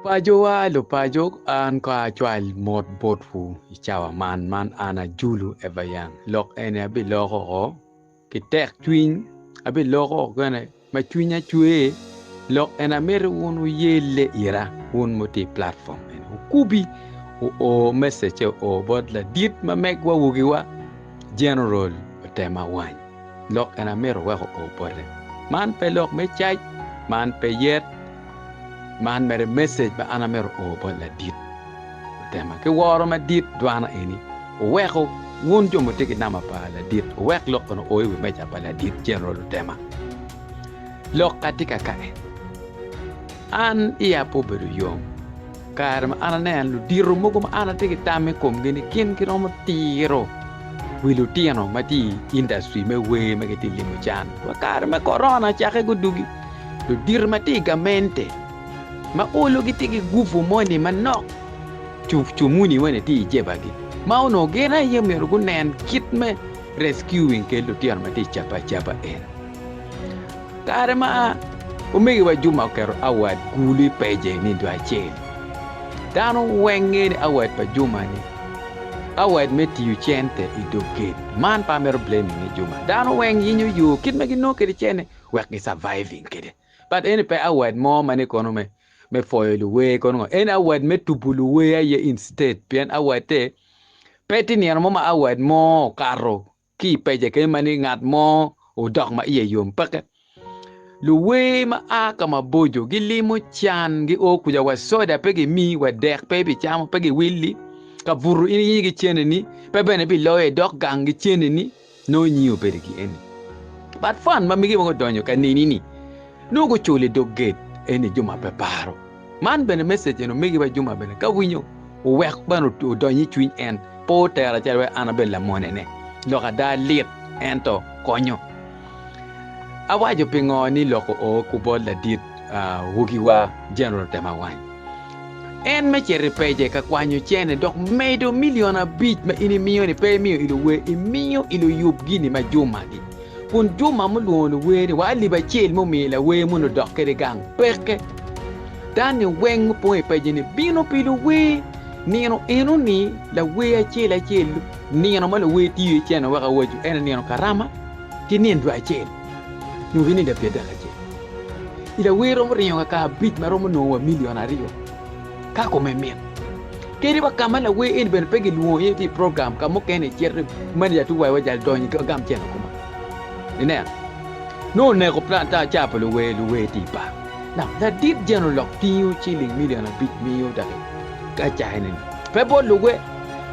Pacowa lupaco an ko acwal mot botwu i cawa man man an Ajulu Ever Young lok eni abiloko o ki tek cwiny abiloko bene ma cwinya cwer lok eni amito wun wuyelle ira wun ma wutye i platform eni wukubi oo message oo bot ladit ma megwa wogiwa General Otema Wany lok eni amito wek oo bote man pe lok me cac man pe yet Man mere message ma an amito o bot ladit otema ki woro madit dwana eni oweko wun jo mutye ki namba pa ladit owek lok kono o i wi meja pa ladit General Otema. Lok ka tye kakae. An iya pe obedo yom kare ma an aneno ludito mogo ma an atye ki tam i komgi ni gin giromo tiro wi lutino ma tye i industry me wer ma gitye limo can wa kare me korona cakke gudugi. Ludito ma tye i gamente ma olo gitye ki gupu moni manok cumuni moni tye i jebagi ma onongo gin aye myero gunen kit me rescuing ki lutino ma tye i cabacaba eni. Kare ma omegiwa Juma oketo award gulu i pece ni dwe acel, dano weng ngeyo ni award pa Juma ni award me tiyo cente i dog gate. Man pe amito blaming ni Juma. Dano weng yenyo yo kit ma ginongo kwede cene wek gi surviving kede but eni pe award mo ma ni kono me me pwoyo luwer kono ngo eni award me tubu luwer aye instead pien award te pe tye nino mo ma award mo okato ki i pece kenyo ma ni ngat mo odok ma iye yom peke luwer ma a ka maboco gilimo can gio kuca wa soda pe gimiyi wa dek pe ibicamo pe giwilli ka buto in inyi ki ceneni pe bene ibiloyo idok gang ki ceneni nongo nyingi obedo ki eni. But fun ma mege mogo odonyo ka neni ni nongo guculo i dog gate eni jo ma pe paro. Man bene message eni omegi wa Juma bene ka winyo owek bene odony i cwiny en pe otera calo wai an abedo lamone ne. Lok ada lit ento konyo. Awaco pingo ni lok oo ku bot ladit wogiwa General Temawany. En me cito i pece ka kwanyo cene dok medo milion abic ma in imiyo-ni pe imiyo i luwer, imiyo i luyub gini ma Juma-gi. Kun Juma mulwongo luwer-ni wa alip acel mumiyo lawer moni odok kwede gang peke. Dano-ni weng mupong i pece-ni bino pi luwer. Nino eno-ni lawer acel acel nino ma luwer tiyo iye cene wek awacu en aye nino karama ki nino dwe acel nyo ki nino pyedek acel. I lawer romo ringo kaka abic ma romo nongo wa milion aryo ka kome mit. Kadi wa ka ma lawer eni bene pe gilwongo iye tye i program ka mukene icito manager tye waci wa jal dony gam cene kuma. Ineno? Nongo oneko plan ta ca pa luwer, luwer tye i bar. Now, ladit jeno lok tingo ciling milion abic miyo daki ka caine ni pe bot luwer.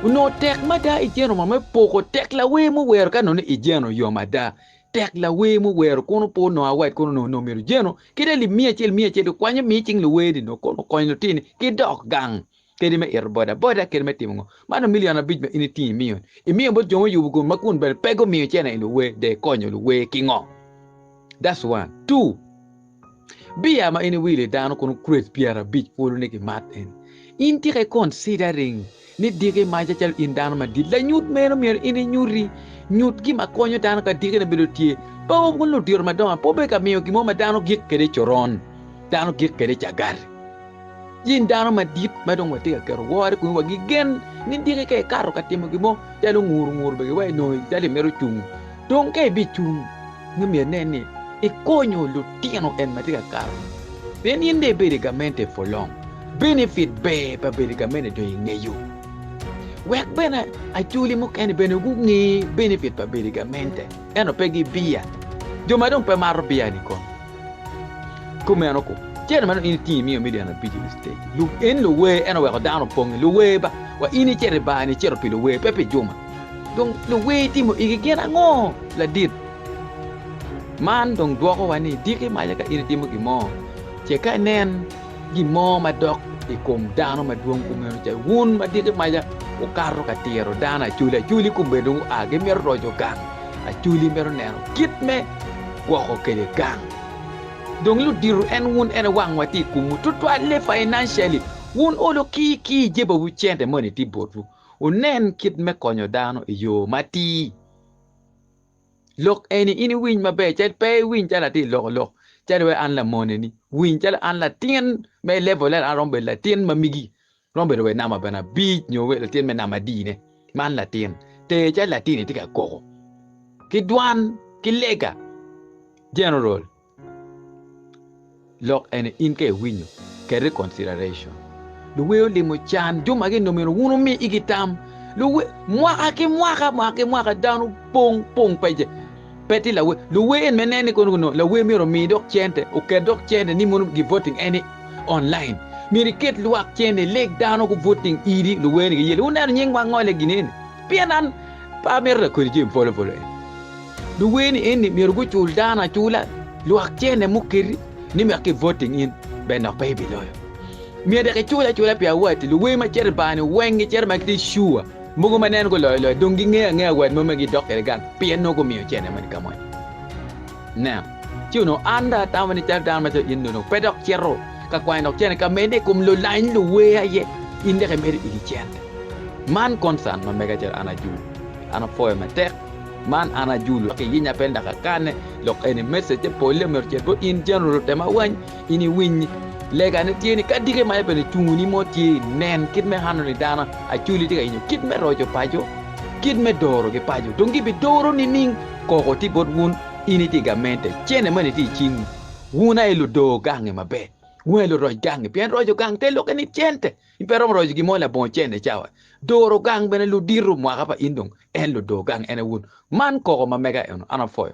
Onongo tek mada i jeno ma me poko tek lawer muwero ka nongo i jeno yom ada. Tek lawer muwero kono pe onongo awac kono onongo onongo myero jeno kadi alip miya acel miya acel okwanyo miyo cing luwer-ni nongo kono okonyo lutini ki dok gang kadi me ito boda boda kadi me timo ngo man dong milion abic ma in itingo imiyo imiyo bot jo muyubo gum ma kun bene pe gumiyo cene i luwer de ikonyo luwer ki ngo that's one two Biya ma in iwilo i dano kono crate 50 pwolo ni gimat eni. In tika i considering ni diki imaca calo in dano madit? Lanyut meno myero in inyuti. Nyut gima konyo dano ka dikine bedo tye. Pe wun ludito madongo pe wubedo ka miyo gin mo ma dano gik kwede i coron, dano gik kwede i cagati. In dano madit ma dong watye ka keto woro i komi wa gigen ni diki ka ikato ka timo gin mo calo nguru nguru bene giweko inongo calo imito cung. Dong ka ibicung, nyo myero inen ni ikonyo lutino en ma tye ka kato pien in dong ibedo i gamente for long benefit ber pa bedo i gamente dong ingeyo wek bene acholi mukene bene gunge benefit pa bedo i gamente ento pe gibiya jo ma dong pe mato biya ni kono kumeno ku cene ma dong in itingo imiyo milion abic i wi stage lu en luwer en oweko dano opongi luwer ba wa in icito i bar ni icito pi luwer pe pi juma dong luwer timo igi gin ango ladit Man dong dwokowa ni diki maca ka in itimo gin mo, ce ka inen gin mo ma dok i kom dano madwong kumeno, ce wun ma diki maca wukato ka tiro dano acoli, acoli kombeddi dong gua gimito roco gang, acoli mito neno kit me gwoko kwede gang. Dong ludito en wun ene wangwa tye i komwu tutwalle financially, wun olo ki ki i jebawu cente moni tye botwu, wunen kit me konyo dano i yo matir. Lok eni in iwiny maber cal pe iwiny calo atye loko lok. Calo wai an lamoneni, winy calo an latin me level an aromo bedo latin ma migi, romo bedo wa i namba bene abic nyo wa latin me namba adine. Man latin, ter calo latin itye ka koko ki dwan ki lega. General. Lok eni in ka iwinyo, ket i consideration. Luwer olimo can, jo ma gin omyero wun wumi igi tam. Luwer, mwaka ki mwaka, mwaka ki mwaka dano pong pong pece. Pe tye lawer. Luwer en me nen ni kono kono lawer myero omi dok cente, oket dok cente ni mono gi voting eni online. Myero iket lwak cente, ileg dano gu voting iri, luwer ni giyeli. Wuneno nying wa ngole gin eni. Pien an pe amito lakodi jami polo polo eni. Luwer ni eni myero gucul dano acula lwak cene muketi ni wek ki voting in bene dok pe ibiloyo. Myero dok icul acula pi award luwer ma cito i bar ni weng gicito ma gitye sure mogo ma neno guloyo loyo dong gingeyo angeya award mo ma gidok kwede gang pien nongo gumiyo cene moni ka moni. Nen, ci onongo an dong atamo ni calo dano macalo in onongo pe dok cito ka kwanyo dok cene ka mede i kom lulany luwer aye in dok imedo igi cente. Man concern ma mega calo an ajulu. An apwoyo matek. Man an ajulu ki yinya pe dok akane lok eni message pole myero ocit bot in general tema wany in iwiny lega ne tye ni ka dike ma bene cungu ni mo tye nen kit me hano ni dano aculi tye ka yenyo kit me roco paco kit me doro gi paco dong gibi doro nining koko tye bot wun in itye gamente cene moni tye icingi wun aye ludor gangi maber wun aye luroc gangi pien roco gang te lokke ni cente in pe romo roco gin mo labongo cente cawa doro gang bene ludito mwaka pa in dong En ludor gang en aye wun. Man koko ma mega eno, an apwoyo.